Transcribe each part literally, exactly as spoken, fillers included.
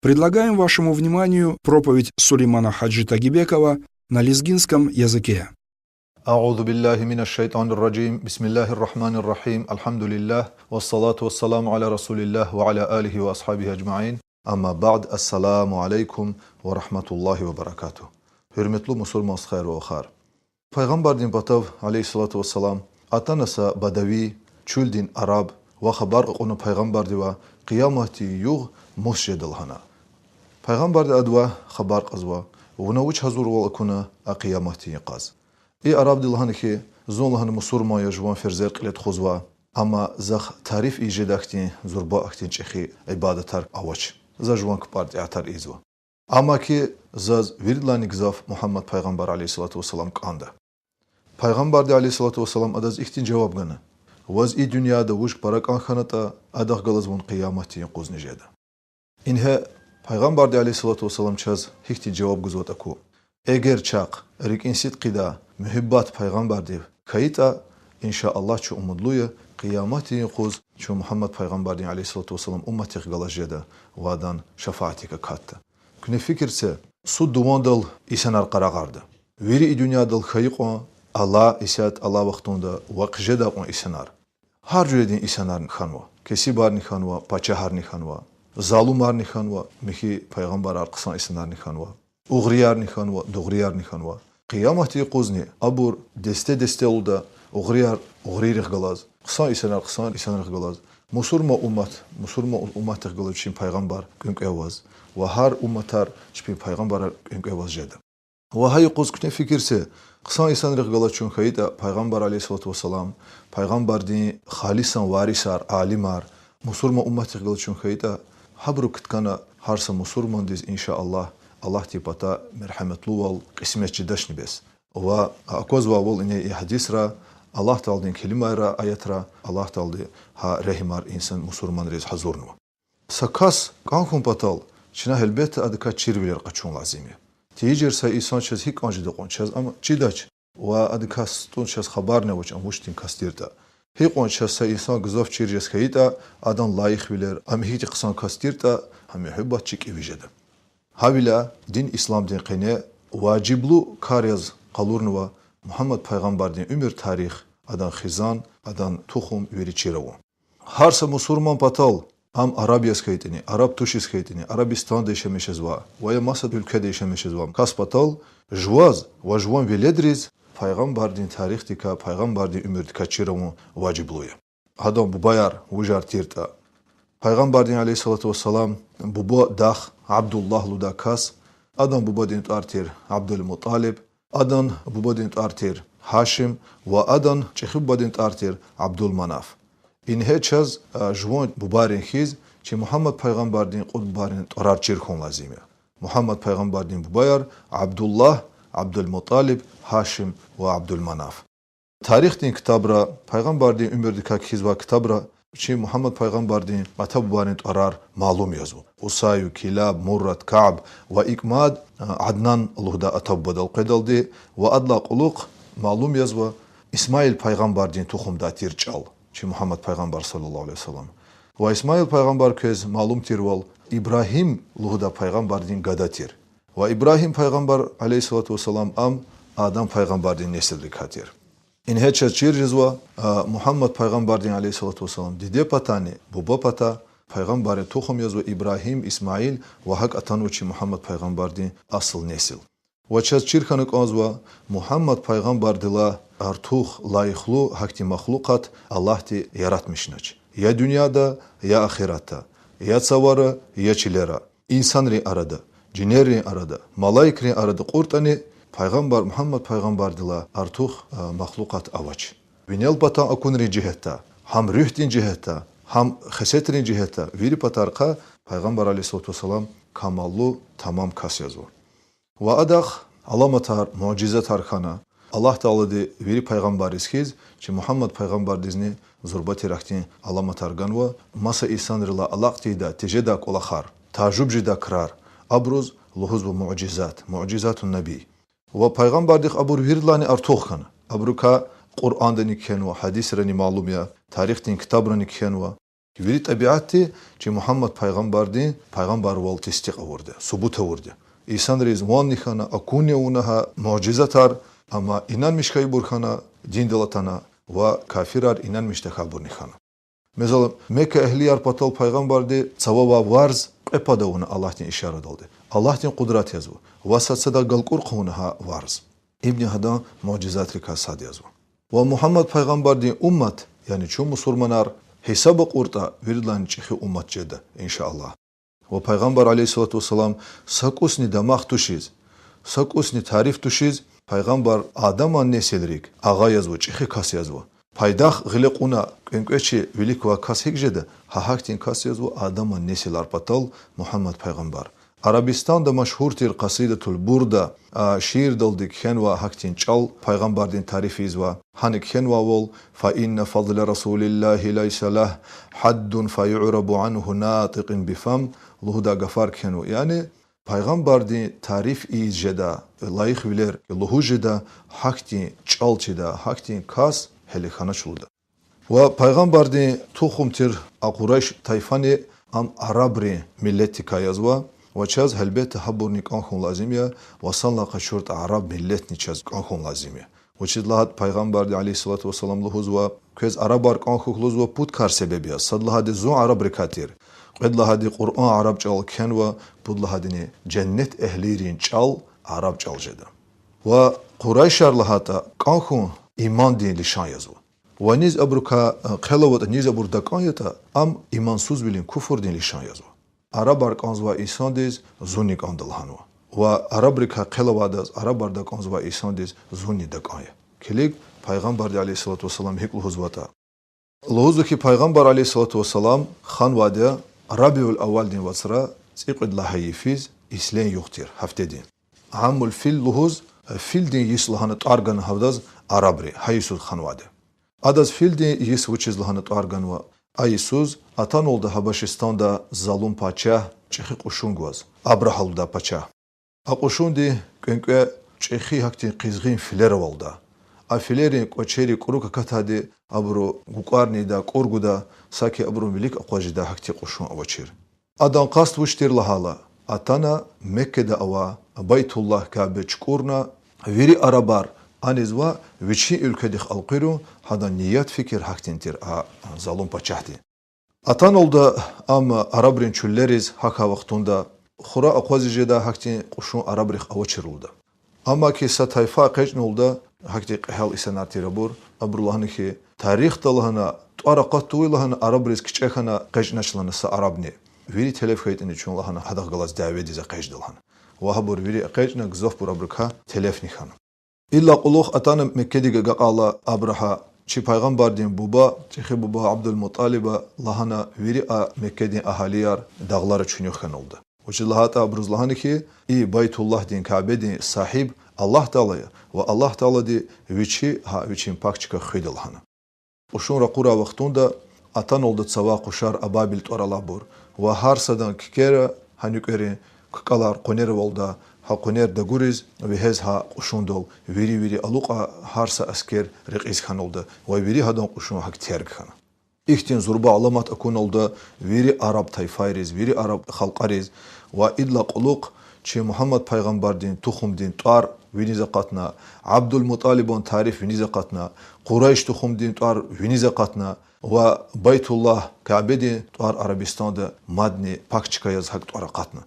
Предлагаем вашему вниманию проповедь Сулеймана Хаджи Тагибекова на лезгинском языке. أعوذ بالله من الشيطان الرجيم. بسم الله الرحمن الرحيم. الحمد لله. والصلاة والسلام على رسول الله وعلى آله وأصحابه أجمعين. أما بعد. السلام عليكم ورحمة الله وبركاته. Гьуьрметлу мусурман стхаяр ва вахар. Пайгъамбардин патав, عليه الصلاة والسلام, атана са бадави, чуьлдин араб, ва хабар кьуна пайгъамбардивай къияматдин югъ мус жеда лагьана. Пайгъамбарди адавай хабар кьазва: вуна вуч гьазурвал акуна а къияматдин йикъаз? И арабди лагьана хьи: зун лагьана мусурман я, жуван ферзер кьиле тухузва, амма захъ тариф ийиз жедай хьтин, зурба ахьтин чӀехи ибадатар авач. За жуван кпӀар, тӀеатар ийизва. Амма хьи заз виридалайни гзаф Мугьаммад пайгъамбар, عليه الصلاة والسلام, кӀанда. Пайгъамбарди, عليه الصلاة والسلام, адаз ихьтин жаваб гана: ваз и дуьньяда вуж пара кӀан хьанатӀа, адахъ галаз вун къияматдин юкъузни жеда. Ингье, пайгъамбарди, عليه الصلاة والسلام, чаз гьихьтин жаваб гузватӀа аку. Эгер чахъ рикӀин сидкьидай муьгьуьббат пайгъамбардив хьайитӀа, إن شاء الله, чун умудлу я, къияматдин юкъуз чун Мугьаммад пайгъамбардин, عليه الصلاة والسلام, умматдихъ галаз жеда ва адан шафаатдик акатда. Куьне фикир це, суд дувандал инсанар къарагъарда. Вири и дуьньядал хьайи кьван, алай исятда, алай вахтунда ва хъжедай кьван инсанар. Гьар жуьредин инсанарни хьанва, кесибарни хьанва, пачагьарни хьанва, залумарни хьанва, михьи пайгъамбарар хъсан инсанарни хьанва, угъриярни хьанва, дугъриярни хьанва. Къияматдин юкъузни абур десте-десте лугьуда, угърияр угърийрихъ галаз, хъсан инсанар хъсан инсанрихъ галаз, мусурман уммат мусурман умматдихъ галаз вичин пайгъамбар кӀвенкӀве аваз ва гьар умматар чпин пайгъамбарар кӀвенкӀве аваз жеда. Ва гьа юкъуз куьне фикир це, хъсан инсанрихъ галаз чун хьайитӀа, пайгъамбар, عليه الصلاة والسلام, пайгъамбардин халисан варисар, алимар, мусурман умматдихъ галаз чун хьайитӀа, гьабуру кткана гьар са мусурмандиз, إن شاء الله, Аллагьдин патай мергьяматлувал кьисмет жедачни бес. Ва аквазвайвал ингье и гьадисра, Аллагь Тааладин келимайра, аятра, Аллагь Таалади гьа регьимар инсан мусурманриз гьазурнава. Са кас кӀан хьун патал, чна гьелбетда адакай чирвилер къачун лазим я. Тийижир са инсан чаз гьикӀ кӀан жеда кьван, чаз ам чидач, ва адакай тӀун чаз хабарни авач, ам вуч хьтин кас тиртӀа. Гьикьван чаз са инсан гзаф чир жез хьайитӀа, адан лайихвилер, ам гьихьтин хъсан кас тиртӀа, гьа муьгьуьббат чи кӀеви жеда. Гьавиляй дин исламдин къене важиблу кар яз къалурнава Мугьаммад пайгъамбардин уьмуьр, тарих, адан хизан, адан тухум вири чир авун. Гьар са мусурман патал, ам араб яз хьайитӀани, араб тушиз хьайитӀани, Арабистанда яшамиш жезвай ва я маса уьлкведа яшамиш жезвай кас патал, жуваз ва жуван веледриз пайгъамбардин тарихдикай, пайгъамбардин уьмуьрдикай чир авун важиблу я. Гьадан бубаяр вужар тиртӀа. Пайгъамбардин, عليه الصلاة والسلام, буба дах Абдуллагь лугьудай кас, адан бубадин тӀвар тир Абдулмуталиб, адан бубадин тӀвар тир Гьашим ва адан чӀехи бубадин тӀвар тир Абдулманаф. Ингье чаз, а, жуван бубайрин хьиз, чи Мугьаммад пайгъамбардин кьуд бубайрин тӀварар чир хьун лазим я. Мугьаммад пайгъамбардин бубаяр: Абдуллагь, Абдулмуталиб, Гьашим ва Абдулманаф. Тарихдин ктабра, пайгъамбардин уьмуьрдикай кхьизвай ктабра чи Мугьаммад пайгъамбардин ата-бубайрин тӀварар малум язва: Къусай, Килаб, Муррат, Кааб ва икӀ мад, а, Аднан лугьудай ата-бубадал къведалди, ва адалай кьулухъ малум язва: Исмаил пайгъамбардин тухумдай тир чӀал чи Мугьаммад пайгъамбар, صلى الله عليه وسلم. Ва Исмаил пайгъамбар квез малум тирвал, Ибрагьим лугьудай пайгъамбардин гада тир. Ва Ибрагьим пайгъамбар, عليه الصلاة والسلام, ам Адам пайгъамбардин несилрикай тир. Ингье чаз чир жезва, а, Мугьаммад пайгъамбардин, عليه الصلاة والسلام, диде патани буба патай пайгъамбаррин тухум язва Ибрагьим, Исмаил ва гьакӀ атанва чи Мугьаммад пайгъамбардин асл несил. Ва чаз чир хьана кӀанзава, Мугьаммад пайгъамбардилай артух лайихлу гьахьтин махлукъат Аллагьди яратмишнач. Я дуьньяда, я ахиратда, я цавара, я чилера, инсанрин арада, жинеррин арада, малаикрин арада кьуртӀани, пайгъамбар, Мугьаммад пайгъамбардилай артух, а, махлукъат авач. Винел патан акунрин жигьетдай, гьам руьгьдин жигьетдай, гьам хесетрин жигьетдай, вири патарихъай пайгъамбар, عليه الصلاة والسلام, камаллу, тамам кас язва. Ва адахъ аламатар, муъжизатар хьана. Аллагь Таалади вири пайгъамбарриз хьиз, чи Мугьаммад пайгъамбардизни зурба тир ахьтин аламатар ганва, маса инсанрилай алакь тийидай, тежедай кӀвалахар, тажуб жедай крар, абуруз лугьузва муъжизат, معجزات النبي. Ва пайгъамбардихъ абур виридалайни артух хьана. Абурукай Къуръандани кхьенва, гьадисрани малум я, тарихдин ктабрани кхьенва. Вири тӀабиатди чи Мугьаммад пайгъамбардин пайгъамбарвал тестикь авурди, субут авурди. Инсанриз ванни хьана, акунни авуна гьа муъжизатар, амма инанмиш хьайибур хьана, диндал атана, ва кафирар инанмиш тахьайбурни хьана. Месела, Мекка агьлияр патал пайгъамбарди цава авай варз кьве пад авуна Аллагьдин ишарадалди. Аллагьдин къудрат язва. Ва сад-садахъ галкӀур хъувуна гьа варз. Им гьадан муъжизатрикай сад язва. Ва Мугьаммад пайгъамбардин уммат, яни чун мусурманар, гьисаба кьуртӀа, виридалайни чӀехи уммат жеда, иншааллагь. Ва пайгъамбар عليه الصلاة والسلام са кӀусни дамах тушиз, са кӀусни тариф тушиз, пайгъамбар Адаман несилрик агъа язва, чӀехи кас язва. Пайдах гъиле кьуна кӀвенкӀвечи вилик квай кас гьикӀ жеда, гьа гьахьтин кас язва Адаман несилар патал Мугьаммад пайгъамбар. Арабистанда машгьур тир Къасидатул Бурда, а, шиирдалди кхьенвай гьахьтин чӀал, пайгъамбардин тариф ийизвай, гьана кхьенвайвал: فإن فضل رسول الله ليس له حد فيعرب عنه ناطق بفم лугьудай гафар кхьенва. Яни пайгъамбардин тариф ийиз жедай, лайихвилер лугьуз жедай гьахьтин чӀал чидай, гьахьтин кас гьеле хьанач лугьуда. Ва пайгъамбардин тухум тир а Къурайш тайфани ам арабрин миллетдикай язва, ва чаз гьелбетда гьабурни кӀан хьун лазим я, ва санлай къачуртӀа араб миллетни чаз кӀан хьун лазим я. Вучиз лагьайтӀа пайгъамбарди عليه الصلاة والسلام лугьузва, квез арабар кӀан хьухь лугьузва пуд кар себеб яз. Сад лагьайди зун арабрикай тир, кьвед лагьайди Къуръан араб чӀалал кхьенва, пуд лагьайдини женнет эгьлийрин чӀал араб чӀал жеда. Ва Къурайшар лагьайтӀа кӀан хьун имандин лишан язва. Ва низ абурукай хъел аватӀа, низ абур дакӀан ятӀа, ам имансузвилин, куфурдин лишан язва. Арабар кӀанзавай инсандиз зунни кӀанда лагьанва. Ва арабрикай хъел авайдаз, арабар дакӀанзавай инсандиз зунни дакӀан я. Килиг, пайгъамбарди عليه الصلاة والسلام гьикӀ лугьузватӀа. Лугьузва хьи, пайгъамбар عليه الصلاة والسلام ханвайди я Рабиул-аввалдин вацра цӀикьвед лагьай йифиз, ислен югъ тир гьафтедин. Амул-фил лугьуз, филдин йис лагьана тӀвар гана гьадаз арабри, гьа йисуз ханвайди я. Адаз филдин йис вучиз лагьана тӀвар ганва, а йисуз атаналда Гьабашистанда залум пачагь чӀехи кьушун гваз, Абрагьа лугьудай пачагь. А кьушунди кӀвенкӀве чӀехи гьахьтин къизгъин филер авалда. А филерин кӀвачерик кӀурук акатайди абуру гукӀварни ийида, кӀур гуда, саки абурун вилик акъваз жедай гьахьтин кьушун авачир. Адан къаст вуч тир лагьайла, атана Меккада авай Байтуллагь, Кябе чукӀурна, вири арабар аниз ва вичин уьлкведихъ элкъуьрун гьадан ният-фикир гьахьтин тир а залум пачагьдин. Атаналда ам арабрин чуьллериз гьахьай вахтунда, хура акъвазиз жедай гьахьтин кьушун арабрихъ авачир лугьуда. Амма хьи са тайфа экъечӀналда, гьахьтин кьегьал инсанар тир абур, абуру лагьана хьи, тарихда лагьана, тӀвар акъатдайвал лагьана, арабриз кичӀе хьана экъечӀнач лагьана са арабни. Вири телеф хьайитӀани чун лагьана гьадахъ галаз дяведиз экъечӀда лагьана. Ва гьабур вири экъечӀна, гзафбур абурукай телефни хьана. Идалай кьулухъ атана Меккедив агакьайла Абрагьа, чи пайгъамбардин буба, чӀехи буба Абдулмуталиба лагьана вири а Меккедин агьалияр дагълара чуьнуьх хьаналда. Вучиз лагьайтӀа абуруз лагьана хьи, и Байтуллагьдин, Кябедин сагьиб Аллагь Таала я, ва Аллагь Таалади вичи гьа вичин пак чка хуьда лагьана. Кьушун ракъурай вахтунда атаналда цавай къушар Абабил тӀвар алайбур, ва гьар садан кикера гьа нуькӀверин кукӀалар къванер авалда, гьа къванер дагуриз вегьез гьа кьушундал вири-вири алукьай гьар са аскер рекьиз хьаналда, ва вири гьадан кьушун гьакӀ терг хьана. Ихьтин зурба аламат акуналда вири араб тайфайриз, вири араб халкьариз, ва идалай кьулухъ чи Мугьаммад пайгъамбардин тухумдин тӀвар виниз акъатна, Абдулмуталибан тариф виниз акъатна, Къурайш тухумдин тӀвар виниз акъатна, ва Байтуллагь, Кябедин тӀвар Арабистанда мадни пак чка яз гьакӀ тӀвар акъатна.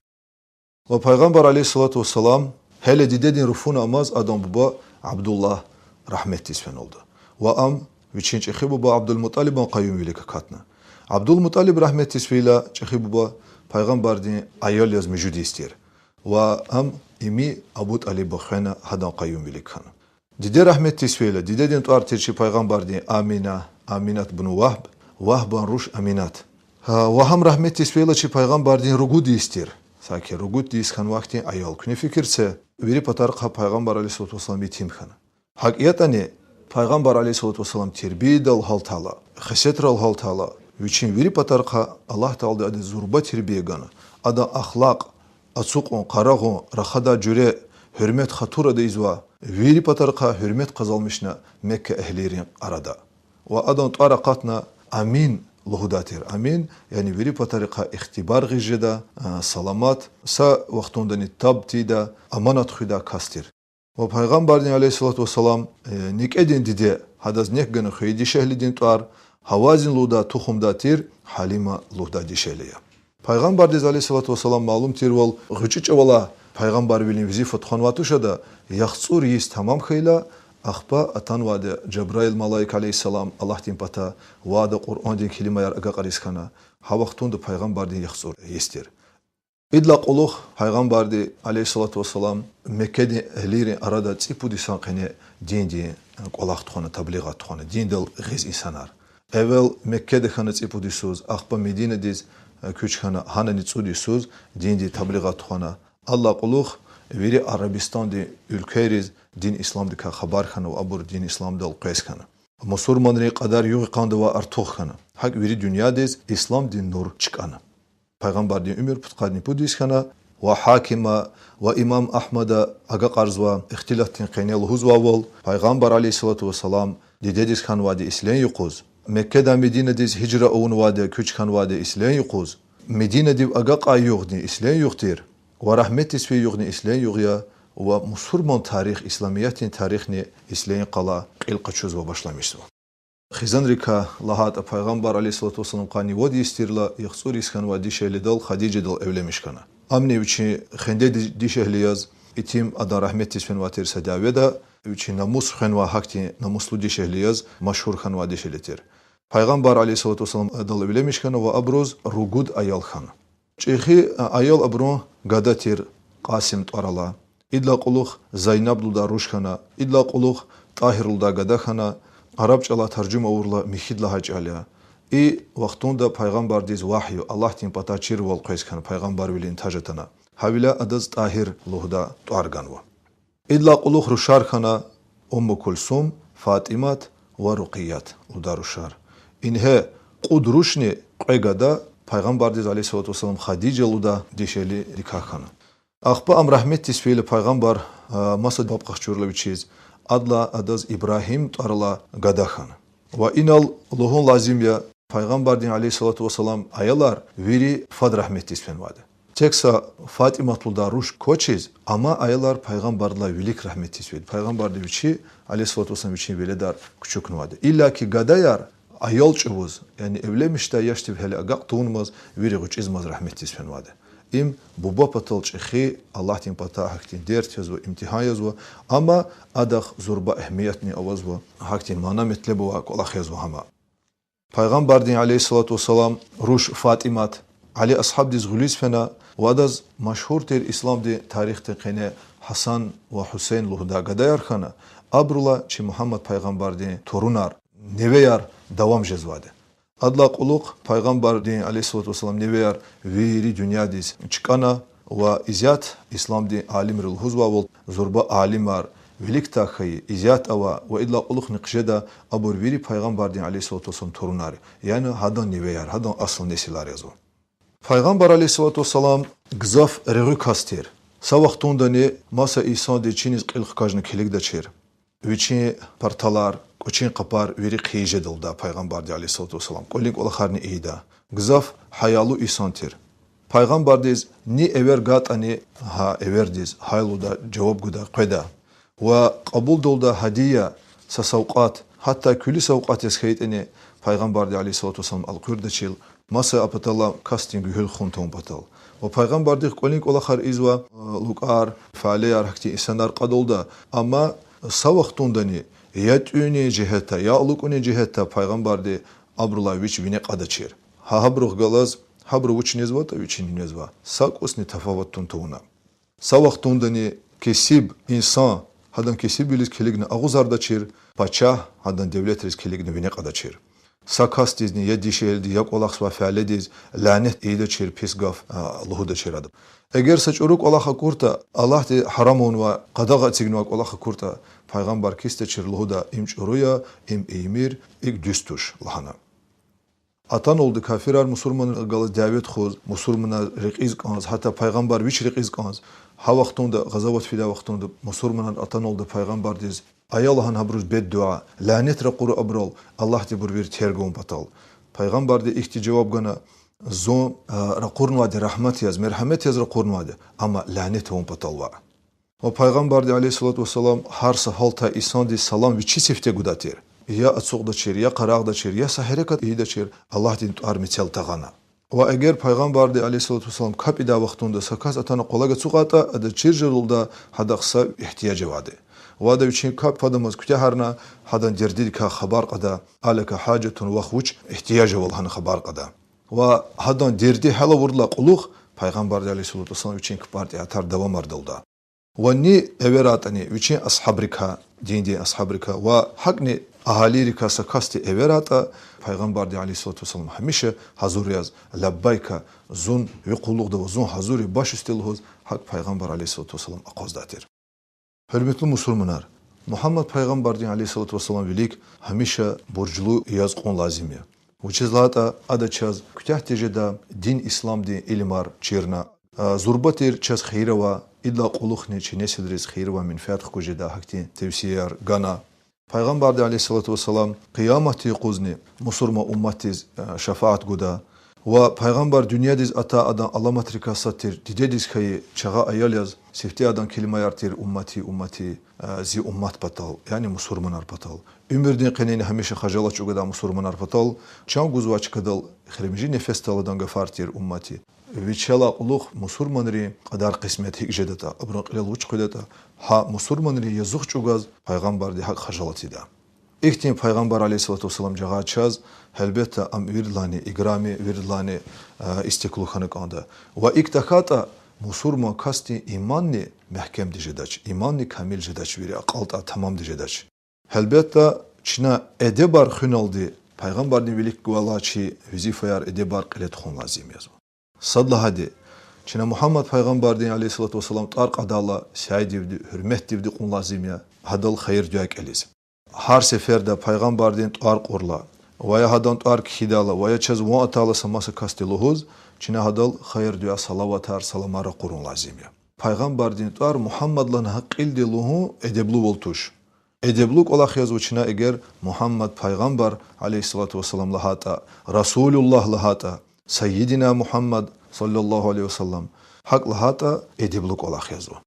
Ва пайгъамбар عليه الصلاة والسلام гьеле дидедин руфуна амаз адан буба Абдуллагь рагьметдиз феналда. Ва ам вичин чӀехи буба Абдулмуталибан къаюмвилик акатна. Абдулмуталиб рагьметдиз фейила чӀехи буба пайгъамбардин аял яз муьжуьд йис тир. Ва ам ими Абу ТӀалиба хвена, гьадан къаюмвилик хьана. Диде рагьметдиз фейила, дидедин тӀвар тир чи пайгъамбардин Амина, Аминат бну Вагьб, Вагьбан руш Аминат. Гьа, ва гьам рагьметдиз фейила чи пайгъамбардин ругуд йис тир. Саки ругуд йис хьанвай хьтин аял. Куьне фикир це, вири патарихъай пайгъамбар عليه الصلاة والسلام етим хьана. ГьакӀ ятӀани, пайгъамбар عليه الصلاة والسلام тербиядал гьалтайла, хесетрал гьалтайла, вичин вири патарихъай Аллагь Таалади адаз зурба тербия гана. Адан ахлакь, ацукьун, къарагъун, рахадай жуьре, гьуьрмет-хатур ада ийизвай, вири патарихъай гьуьрмет къазанмишна Мекка эгьлийрин арада. Ва адан тӀвар акъатна Амин лугьудай тир. Амин, яни вири патарихъай ихтибар гъиз жеда, а, саламат, са вахтундани таб тийидай, аманат хуьдай кас тир. Ва Пайгъамбардин, عليه الصلاة والسلام, э, некӀедин диде, гьадаз нек гана хвейи дишегьлидин тӀвар, Гьавазин лугьудай тухумдай тир, Гьалима лугьудай дишегьли я. Пайгъамбардиз, عليه الصلاة والسلام, малум тирвал, гъвечӀи чӀавалай пайгъамбарвилин везифа тухванвай туш ада, яхцӀур йис тамам хьайила, ахпа атанвайди я Жабраил малаик, عليه السلام, Аллагьдин патай, ва ада Къуръандин келимаяр агакьариз хьана, гьа вахтунда пайгъамбардин яхцӀур йис тир. Идалай кьулухъ пайгъамбарди, عليه الصلاة والسلام, Меккедин эгьлийрин арада цӀипуд йисан къене диндин кӀвалах тухвана, таблигъат тухвана, диндал гъиз инсанар. Эвел Меккеда хьана цӀипуд йисуз, ахпа Мединадиз, э, куьч хьана, гьанани цӀуд йисуз диндин таблигъат тухвана. Адалай кьулухъ вири Арабистандин уьлквейриз дин исламдикай хабар хьана ва абур дин исламдал къвез хьана. Мусурманрин кьадар югъ-йикъандавай артух хьана. ГьакӀ вири дуьньядиз исламдин нур чкӀана. Пайгъамбардин уьмуьр пудкъанни пуд йис хьана, ва Гьакима, ва имам Агьмада агакьарзава ихтилатдин къене лугьузвайвал, Пайгъамбар, عليه الصلاة والسلام, дидедиз хьанвайди ислен юкъуз, Меккедай Мединадиз гьижра авунвайди, куьч хьанвайди ислен юкъуз, Мединадив агакьай югъни ислен югъ тир, ва рагьметдиз фейи югъни ислен югъ я, ва мусурман тарих, исламиятдин тарихни ислен къалай кьил къачузва, башламишзава. Хизанрикай лагьайтӀа, Пайгъамбар, عليه الصلاة والسلام, къанни вад йис тирла, яхцӀур йис хьанвай дишегьлидал Хадижадал эвленмиш хьана. Амни вичин хендеди дишегьли яз, итим, адан рагьметдиз фенвай тир са дяведа, вичин намус хвенвай гьахьтин намуслу дишегьли яз машгьур хьанвай дишегьли тир. Пайгъамбар, عليه الصلاة والسلام, адал эвленмиш хьана ва абуруз ругуд аял хьана. ЧӀехи, а, аял абурун гада тир, Къасим тӀвар алай. Идалай кьулухъ Зайнаб лугьудай руш хьана, идалай кьулухъ ТӀагьир лугьудай гада хьана, араб чӀалай таржума авурла Михьид лагьай чӀал я. И вахтунда пайгъамбардиз вагьй Аллагьдин патай чирвал къвез хьана, пайгъамбарвилин таж атана. Гьавиляй адаз ТӀагьир лугьудай тӀвар ганва. Идалай кьулухъ рушар хьана Умму Кульсум, ФатӀимат ва Рукъият лугьудай рушар. Ингье кьуд рушни кьве гада пайгъамбардиз, عليه الصلاة والسلام, Хадижа лугьудай дишегьлидикай хьана. Ахпа ам рагьметдиз фейила пайгъамбар, а, маса паб къахчурла вичиз, адалай адаз Ибрагьим тӀвар алай гада хьана. Ва инал лугьун лазим я, пайгъамбардин, عليه الصلاة والسلام, аялар вири фад рагьметдиз фенвайди. Тек са ФатӀимат лугьудай руш квачиз, амай аялар пайгъамбардилай вилик рагьметдиз фейиди. Пайгъамбарди вичи, عليه الصلاة والسلام, вичин веледар кучукнавайди. Иллаки гадаяр аял чӀавуз, яни эвленмишдай яшдив гьеле агакь тавунмаз, вири гъвечӀизмаз рагьметдиз фенвайди. Им буба патал чӀехи, Аллагьдин патай гьахьтин дерт язва, имтигьан язва, амма адахъ зурба эгьмиятни авазва, гьахьтин мана-метлеб авай кӀвалах язва гьам. Пайгъамбардин, عليه الصلاة والسلام, руш ФатӀимат Али асгьабдиз гъуьлуьз фена ва адаз машгьур тир исламдин тарихдин къене Гьасан ва Гьуьсейн лугьудай гадаяр хьана, абурулай чи Мугьаммад пайгъамбардин турунар, невеяр давам жезвайди. Адалай кьулухъ пайгъамбардин, عليه الصلاة والسلام, невеяр вири дуьньядиз чкӀана ва исят исламдин алимри лугьузвайвал, зурба алимар, виликдай хьайи, исят авай ва идалай кьулухъни хъжеда, абур вири пайгъамбардин, عليه الصلاة والسلام, турунар, яни гьадан невеяр, гьадан асл несилар язва. Пайгъамбар, عليه الصلاة والسلام, гзаф регъуь кас тир. Са вахтундани маса инсандиз чиниз кьил хкажна килигдачир. Вичин парталар, кӀвачин къапар вири хъийиз жеда лугьуда пайгъамбарди, عليه الصلاة والسلام, кӀвалин кӀвалахарни ийида. Гзаф гьаялу инсан тир. Пайгъамбардиз ни эвер гайитӀани, гьа эвердиз гьай лугьуда жаваб гуда, къведа. Ва кьабулда лугьуда гьадия, са савкьват, гьатта куьлуь савкьват яз хьайитӀани, пайгъамбарди, عليه الصلاة والسلام, элкъуьрдачир, маса а патал касдин гуьгьуьл хун тавун патал. Ва пайгъамбардихъ кӀвалин кӀвалахар ийизва, лукӀар, фялеяр, гьахьтин инсанар кьада лугьуда, амма са вахтундани я тӀуьнин жигьетдай, я алукӀунин жигьетдай пайгъамбарди абурулай вич вине кьадачир. Гьа гьабурухъ галаз гьабуру вуч незватӀа, вичини незва, са кӀусни тафават тун тавуна. Са вахтундани кесиб инсан гьадан кесибвилиз килигна агъузардачир, пачагь гьадан девлетриз килигна вине кьадачир. Са касдизни, я дишегьлидиз, я кӀвалахзавай фяледиз лянет ийидачир, пис гаф, а, лугьудачир ада. Эгер са чӀуру кӀвалах акуртӀа, Аллагьди гьарам авунвай, къадагъа эцигнавай кӀвалах акуртӀа, пайгъамбар кисдачир, лугьуда: им чӀуру я, им ийимир, икӀ дуьз туш лагьана. Атаналда кафирар мусурманрихъ галаз дяве тухуз, мусурманар рекьиз кӀанз, гьатта пайгъамбар вич рекьиз кӀанз, гьа вахтунда, гъазават фидай вахтунда мусурманар атаналда пайгъамбардиз: ая лагьана гьабуруз беддуьа, лянет ракъура абурал, Аллагьди абур вири терг авун патал. Пайгъамбарди ихьтин жаваб гана: зун, а, ракъурнавайди рагьмат яз, мергьямет яз ракъурнавайди, амма лянет авун патал ваъ. Ва Пайгъамбарди, عليه الصلاة والسلام, гьар са гьалдай инсандиз салам вичи сифте гудай тир. Я ацукьдачир, я къарагъдачир, я са гьерекат ийидачир, Аллагьдин тӀвар мецел тагъана. Ва эгер Пайгъамбарди, عليه الصلاة والسلام, капӀ ийидай вахтунда са кас атана къвалав ацукьайтӀа, адаз чир жедалда гьадахъ са игьтияж авайди. Ва ада вичин капӀ фадамаз куьтягьарна, гьадан дердидикай хабар кьада: ألك حاجة, вахъ вуч игьтияж ава лагьана хабар кьада. Ва гьадан дерди гьял авурдалай кьулухъ Пайгъамбарди, عليه الصلاة والسلام, вичин кпӀар-тӀеатар давамардалда. Ва ни эверайтӀани вичин асгьабрикай, диндин асгьабрикай ва гьакӀни агьалийрикай са касди эверайтӀа, Пайгъамбарди, عليه الصلاة والسلام, гьамиша гьазур яз: لبيك, зун ви къуллугъда ва зун гьазур я, баш уьстӀе лугьуз, гьакӀ Пайгъамбар, عليه الصلاة والسلام, акъваздай тир. Гьуьрметлу мусурманар, Мугьаммад Пайгъамбардин, عليه الصلاة والسلام, вилик гьамиша буржлу яз кьун лазим я. Вучиз лагьайтӀа ада чаз куьтягь тежедай дин исламдин илимар чирна. А, зурба тир чаз хийир авай, идалай кьулухъни чи несилриз хийир авай, менфят хкуз жедай гьахьтин тевсияр гана. Пайгъамбарди, عليه الصلاة والسلام, къияматдин юкъузни мусурман умматдиз, а, шафаат гуда. Ва Пайгъамбар дуьньядиз атай адан аламатрикай сад тир дидедиз хьайи чагъа аял яз сифте адан келимаяр тир: أمتي، أمتي, а, зи уммат патал, яни мусурманар патал. Уьмуьрдин къенени гьамиша хажалат чӀугвадай мусурманар патал, чан гузвай чкадал эхиримжи нефесдал адан гафар тир: أمتي. Вичелай кьулухъ мусурманрин кьадар-къисмет гьикӀ жедатӀа, абурун кьилел вуч къведатӀа, гьа мусурманрин язух чӀугваз Пайгъамбарди гьакӀ хажалат ийида. Ихьтин Пайгъамбар, عليه الصلاة والسلام, жагъай чаз, гьелбетда, ам виридалайни играми, виридалайни, а, истеклу хьана кӀанда. Ва икӀ тахьайтӀа, мусурман касдин иманни мягькемди жедач, иманни камил жедач, вири акьалтӀай тамамди жедач. Гьелбетда, чна эдебар хуьналди Пайгъамбардин вилик гвай чи везифаяр, эдебар кьиле тухун лазим язва. Сад лагьайди, чна Мугьаммад Пайгъамбардин, عليه الصلاة والسلام, тӀвар кьадайла сяйдивди, гьуьрметдивди кьун лазим я, гьадал хайир-дуьа кӀелиз. Гьар сеферда Пайгъамбардин тӀвар кьурла, ва я гьадан тӀвар кхьидайла, ва я чаз ван атайла са маса касди лугьуз, чна гьадал хайир-дуьа, салаватар, саламар ракъурун лазим я. Пайгъамбардин тӀвар Мугьаммад лагьана гьакъилди лугьун эдеблувал туш. Эдеблу кӀвалах язва чна, эгер Мугьаммад Пайгъамбар, عليه الصلاة والسلام, лагьайтӀа, رسول الله лагьайтӀа, سيدنا محمد صلى الله عليه وسلم, гьакӀ лагьайтӀа, эдеблу кӀвалах язва.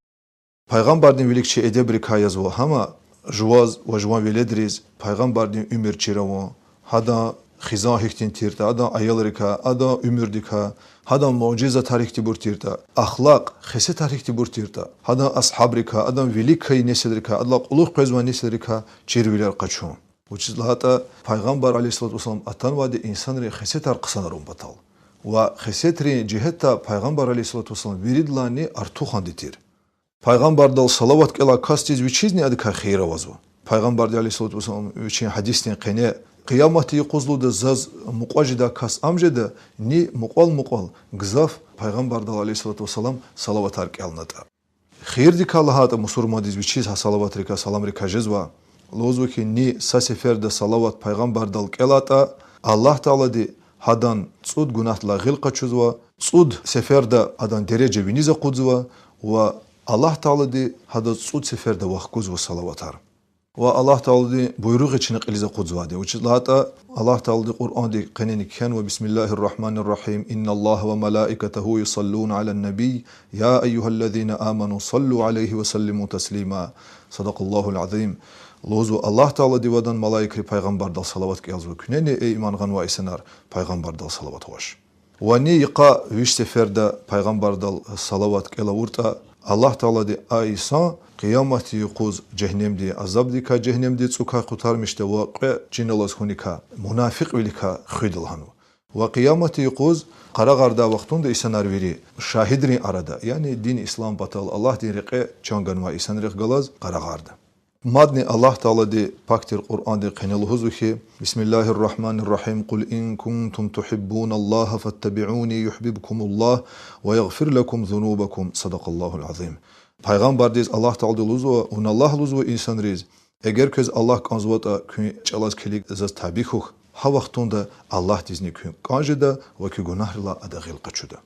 Пайгъамбардин вилик чи эдебрикай язва гьам: жуваз ва жуван веледриз Пайгъамбардин уьмуьр чир авун, гьадан хизан гьихьтин тиртӀа, адан аялрикай, адан уьмуьрдикай, гьадан муъжизатар гьихьтинбур тиртӀа, ахлакь, хесетар гьихьтинбур тиртӀа, гьадан асгьабрикай, адан вилик квай несилрикай, адалай кьулухъ къвезвай несилрикай чирвилер къачун. Вучиз лагьайтӀа Пайгъамбар, عليه الصلاة والسلام, атанвайди инсанрин хесетар хъсанарун патал. Ва хесетрин жигьетдай Пайгъамбар, عليه الصلاة والسلام, виридалайни артуханди тир. Пайгъамбардал салават кӀелай касдиз вичизни адакай хийир авазва. Пайгъамбарди, عليه الصلاة والسلام, вичин гьадисдин къене: къияматдин юкъуз лугьуда заз мукьва жедай кас ам жеда, ни мукьвал-мукьвал гзаф Пайгъамбардал, عليه الصلاة والسلام, салаватар кӀелнатӀа. Хийирдикай лагьайтӀа мусурмандиз вичиз гьа салаватрикай, саламрикай жезва, лугьузва хьи, ни са сеферда салават Пайгъамбардал кӀелайтӀа, Аллагь Таалади гьадан цӀуд гунагьдилай гъил къачузва, цӀуд сеферда адан дережа виниз акъудзава ва Аллагь Таалади гьадаз цӀуд сеферда вахкузва салаватар. Ва Аллагь Тааладин буйругъ чна кьилиз акъудзавайди. Вучиз лагьайтӀа Аллагь Таалади Къуръандин къене кхьенва: بسم الله الرحمن الرحيم، إن الله وملائكته يصلون على النبي، يا أيها الذين آمنوا صلوا عليه وسلموا تسليما. صدق الله العظيم. Лугьузва: Аллагь Таалади ва адан малаикри Пайгъамбардал салават кӀелзава. Куьнени, эй иман гъанвай инсанар, Пайгъамбардал салават гъваш. Ва ни йикъа виш сеферда Пайгъамбардал салават кӀел авуртӀа, Аллагь Таалади а инсан къияматдин юкъуз жегьеннемдин азабдикай, жегьеннемдин цӀукай къутармишда ва кьве чин алаз хьуникай, мунафикьвиликай хуьда лагьанва. Ва къияматдин юкъуз къарагъардай вахтунда инсанар вири шагьидрин арада, яни дин ислам патал Аллагьдин рекье чан ганвай инсанрихъ галаз къарагъарда. Мадни Аллагь Таалади пак тир Къуръандин къене лугьузва хьи: بسم الله الرحمن الرحيم، قل إن كنتم تحبون الله فاتبعوني يحببكم الله ويغفر لكم ذنوبكم. صدق الله العظيم. Пайгъамбардиз Аллагь Таалади лугьузва: вуна лагь, лугьузва, инсанриз, эгер квез Аллагь кӀанзаватӀа, куьн чӀалаз килиг, заз табий хьухь, гьа вахтунда Аллагьдизни куьн кӀан жеда ва куь гунагьрилай Ада гъил къачуда.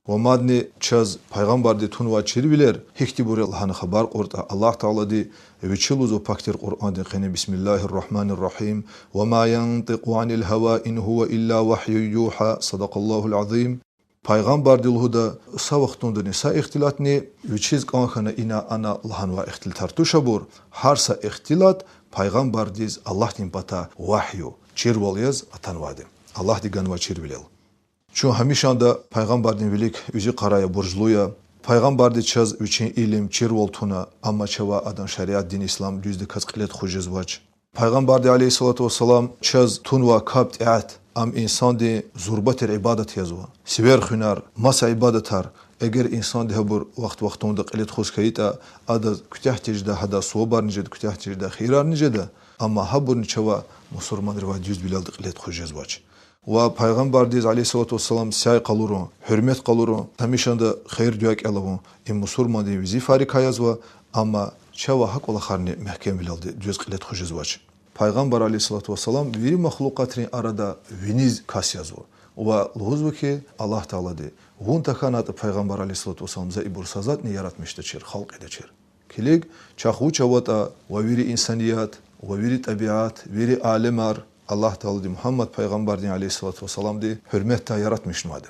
Ва мадни чаз пайгъамбарди тунвай чирвилер гьихьтинбур я лагьана хабар кьуртӀа, Аллагь Таалади Вичи лугьузва пак тир Къуръандин къене: بسم الله الرحمن الرحيم، وما ينطق عن الهوى إن هو إلا وحي يوحى، صدق الله العظيم. Пайгъамбарди лугьуда са вахтундани са ихтилатни вичиз кӀан хьана ина-ана лагьанвай ихтилатар туш абур, гьар са ихтилат пайгъамбардиз Аллагьдин патай вагью, чирвал яз атанвайди, Аллагьди ганвай чирвилел. Чун гьамишанда пайгъамбардин вилик уьзуькъара я, буржлу я. Пайгъамбарди чаз вичин илим, чирвал туна, амма чавай адан шариат, дин ислам дуьздаказ кьиле тухуз жезвач. Пайгъамбарди, عليه الصلاة والسلام, чаз тунвай капӀ, тӀеат, ам инсандин зурба тир ибадат язва. Сивер хуьнар, маса ибадатар, эгер инсанди гьабур вахт-вахтунда кьиле тухуз хьайитӀа, адаз куьтягь тежедай гьадай сувабарни жеда, куьтягь тежедай хийирарни жеда, амма гьабурни чавай мусурманривай дуьзвилелди кьиле тухуз жезвач. Ва пайгъамбардиз, عليه الصلاة والسلام, сяй къалурун, гьуьрмет къалурун, гьамишанда хийир-дуьа кӀел авун, им мусурмандин везифайрикай язва, амма чавай гьа кӀвалахарни мягькемвилелди дуьз кьиле тухуз жезвач. Пайгъамбар, عليه الصلاة والسلام, вири махлукъатрин арада виниз кас язва. Ва лугьузва хьи, Аллагь Таалади: Вун тахьанайтӀа, пайгъамбар, عليه الصلاة والسلام, за ибур са затӀни яратмишдачир, халкь ийидачир. Килиг, чахъ вуч аватӀа, ва вири инсаният, ва вири тӀабиат, вири алемар Аллагь Таалади Мугьаммад пайгъамбардин, عليه الصلاة والسلام, гьуьрметдай яратмишнавайди.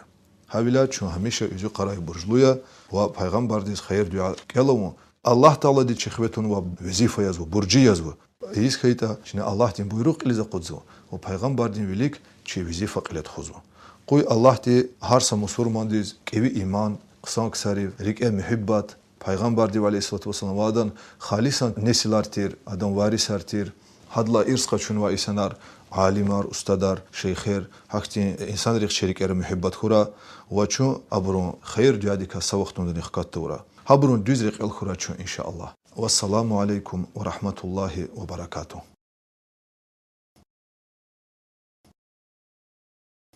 Гьавиляй чун гьамиша уьзуькъара я, буржлу я ва пайгъамбардиз хийир-дуьа кӀел авун, Аллагь Таалади чи хиве тунвай везифа язва, буржи язва. Ийиз хьайитӀа, чна Аллагьдин буйругъ кьилиз акъудзава ва пайгъамбардин вилик чи везифа кьиле тухузва. Къуй Аллагьди гьар са мусурмандиз кӀеви иман, хъсан ксарив, рикӀе муьгьуьббат, пайгъамбардив, عليه الصلاة والسلام, ва адан халисан несилар тир, адан варисар тир, гьадалай ирс къачунвай инсанар, алимар, устадар, шейхер, гьахьтин инсанрихъ чи рикӀера муьгьуьббат хьурай ва чун абурун хийир-дуьадикай са вахтундани хкат тавурай. Гьабурун дуьз рекьел хьурай чун, إن شاء الله. والسلام عليكم ورحمة الله وبركاته.